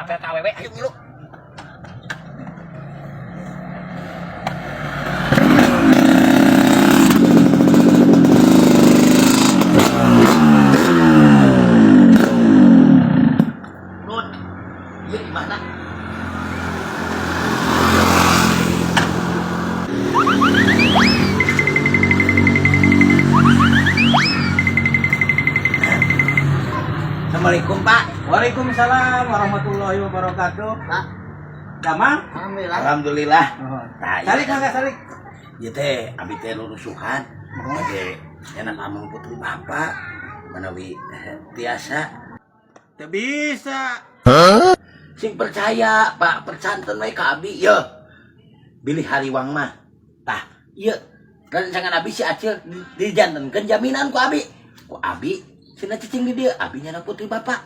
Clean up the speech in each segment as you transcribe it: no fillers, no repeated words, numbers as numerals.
Tapel ka awewe, ayo ngilu. Rut, ieu di mana? Assalamualaikum, Pak. Waalaikumsalam warahmatullahi wabarakatuh. Pak, Damang? alhamdulillah. Alhamdulillah. Oh. Nah, iya. Salik mangga salik. Ieu teh abi teh lurusuhan. Oke, nyanak ameng putri bapak. Manawi tiasa. Teu bisa. Sing percaya, Pak, percanten we ka abi ye. Bilih hariwang mah. Tah, ieu rencangan abi si Acil dijantenkeun jaminan ku abi. Ku abi sina cicing di dieu, abi nyanak putri bapak.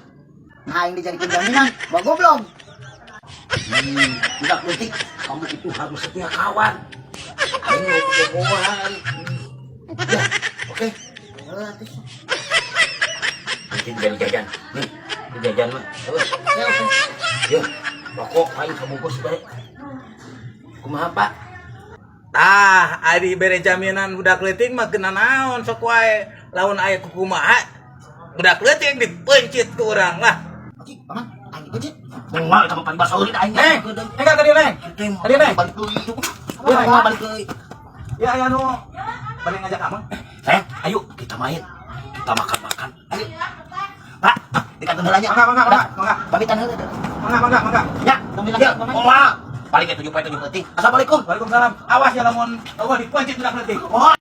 Aing dijadikan jaminan, gua goblok. Budak leutik, kamu itu harus setia kawan. Aing mau kebohongan. Ya, oke. Heeh, atuh. Mungkin jadi jajan. Nih, di jajan mah. Oke, oke. Ya, rokok aing sabungkus bare. Kumaha, Pak? Tah, ari bere jaminan budak leutik mah kena naon sok wae. Lamun aya kukumaha budak leutik dipencit ku urang lah. Oke, paman, aing dipencit. Moal eta mah paling baseurit aing. Neng, enggak tadi neng. Tadi neng. Balik deui. Ya, Ya, balik deui. Ya aya nu balik ngajak ameng. Sayang, ayo kita main. Kita makan-makan. Ayo. Pak, di kantor heula nya. Mangga, mangga, mangga, mangga. Pamitan heula. Mangga, mangga, mangga. Ya, Alhamdulillah, ya, paman. moal. Paling ge 7 poe 7 peuting. Assalamualaikum. Waalaikumsalam. Awas ya lamun eueuh dipencit budak leutik. Oh.